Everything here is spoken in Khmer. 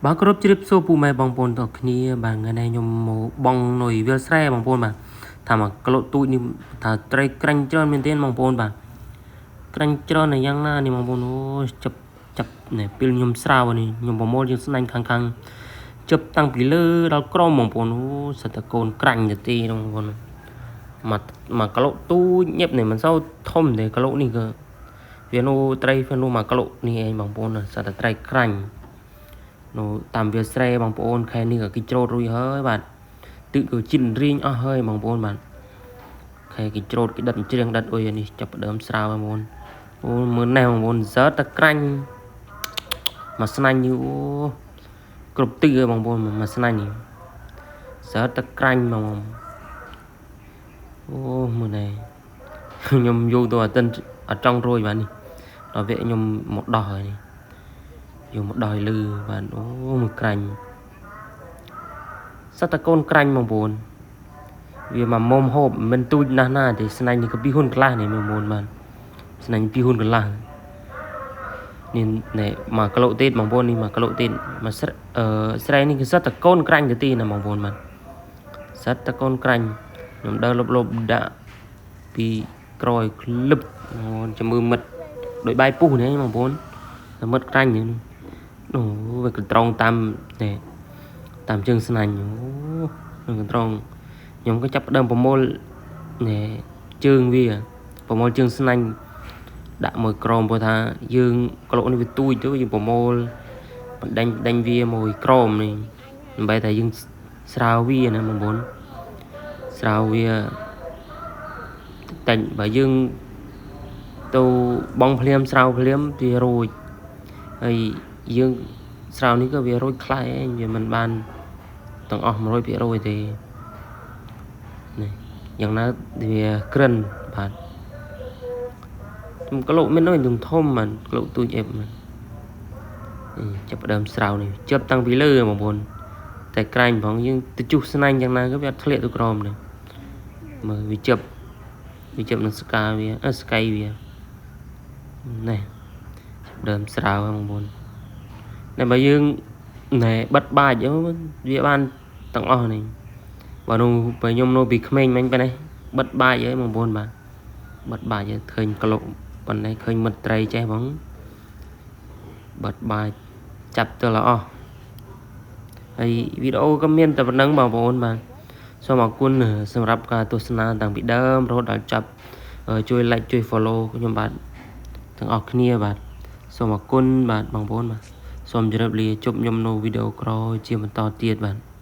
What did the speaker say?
បាទគ្រប់ជ្រាបសួរពូម៉ែបងប្អូនទាំងគ្នាបាទថ្ងៃនេះខ្ញុំមកបងនុយវាលស្រែបងប្អូនបាទថាមកក្លូតទូចនេះថាត្រីក្រាញ់ច្រើនមែនទេបងប្អូនបាទក្រាញ់ច្រើនណាស់យ៉ាងណានេះបងប្អូនអូចាប់ចាប់នេះពេលខ្ញុំស្រាវនេះខ្ញុំប្រមូលយើងស្នាញ់ខាងខាងជិបតាំងពីលើដល់ក្រោមបងប្អូនអូសិតតែកូនក្រាញ់ទៅទេបងប្អូនមកមកក្លូតទូចញឹបនេះមិនសូវធំទេក្លូតនេះក៏វានោះត្រីវានោះមកក្លូតនេះឯងបងប្អូនសិតតែត្រីក្រាញ់ នៅតាមវាលស្រែបងប្អូនខែនេះក៏គេច្រូតរួចហើយបាទទឹកក៏ជីនរៀងអស់ហើយបងប្អូនបាទខែគេច្រូតគេដិតច្រៀងដិតអុយនេះចាប់ផ្ដើមស្រាវបងប្អូនអូមើលណែបងប្អូនសើតតែក្រាញ់មកស្នាញ់យូគ្រប់ទឹកហើយបងប្អូនមកស្នាញ់សើតតែក្រាញ់បងអូមើលណែខ្ញុំយកទៅអត់តិនអត់ចង់រួចបាទនេះដល់វគ្គខ្ញុំមកដោះហើយនេះយកមកដោះឲ្យលឺបាទអូមើលក្រាញ់សត្វតកូនក្រាញ់បងប្អូនវាមកមុំហូបមិនទូចណាស់ណាទេស្នាញ់នេះក៏ពីហ៊ុនខ្លះនេះមើលមុនបាទស្នាញ់ពីហ៊ុនកន្លះនេះនេះមកក្លូទៀតបងប្អូននេះមកក្លូទៀតមកស្រអឺស្រែនេះគឺសត្វតកូនក្រាញ់ទៅទីណាបងប្អូនបាទសត្វតកូនក្រាញ់ខ្ញុំដើរលបលបដាក់ពីក្រោយក្លឹបបងប្អូនចាំមើលមិត្តដោយបាយពុះនេះបងប្អូនតែមិត្តក្រាញ់នេះអូវាកត្រងតាមនេះតាមជើងស្នាញ់អូកត្រងខ្ញុំក៏ចាប់ផ្ដើមប្រមូលនេះជើងវាប្រមូលជើងស្នាញ់ដាក់មួយក្រមព្រោះថាយើងក្លោកនេះវាទូចទៅយើងប្រមូលបណ្ដេញដេញវាមួយក្រមនេះដើម្បីតែយើងស្រាវវាណាបងប្អូនស្រាវវាតែបើយើងទៅបងភ្លាមស្រាវភ្លាមវារួចហើយយើងស្រាវនេះក៏វារួចខ្លះឯងវាមិនបានទាំងអស់100%ទេនេះយ៉ាងណាវាក្រិនបាទខ្ញុំក្លោកមិនដូចធំបាទក្លោកទូចអេបបាទចាប់ផ្ដើមស្រាវនេះជិបតាំងពីលើបងប្អូនតែក្រាញ់ផងយើងទៅជុះស្នាញ់យ៉ាងណាក៏វាអត់ធ្លាក់ទៅក្រោមដែរមើលវាជិបវាជិបនឹងស្កាវាអឺស្កៃវានេះចាប់ដើមស្រាវបងប្អូនតែបើយើងណែបិទបាច់វាបានទាំងអស់នេះបើនោះបើខ្ញុំនៅពីក្មេងមិញប៉ុណ្ណេះបិទបាច់ហើយបងប្អូនបាទបិទបាច់ហើយឃើញក្លុកប៉ុណ្ណេះឃើញមិត្តត្រីចេះបងបិទបាច់ចាប់ទៅល្អអស់ហើយវីដេអូក៏មានតែប៉ុណ្្នឹងបងប្អូនបាទសូមអរគុណសម្រាប់ការទស្សនាតាំងពីដើមរហូតដល់ចប់ជួយ like ជួយ follow ខ្ញុំបាទទាំងអស់គ្នាបាទសូមអរគុណបាទបងប្អូនបាទសូមជម្រាបលាជួបខ្ញុំនៅវីដេអូក្រោយជាបន្តទៀតបាទ។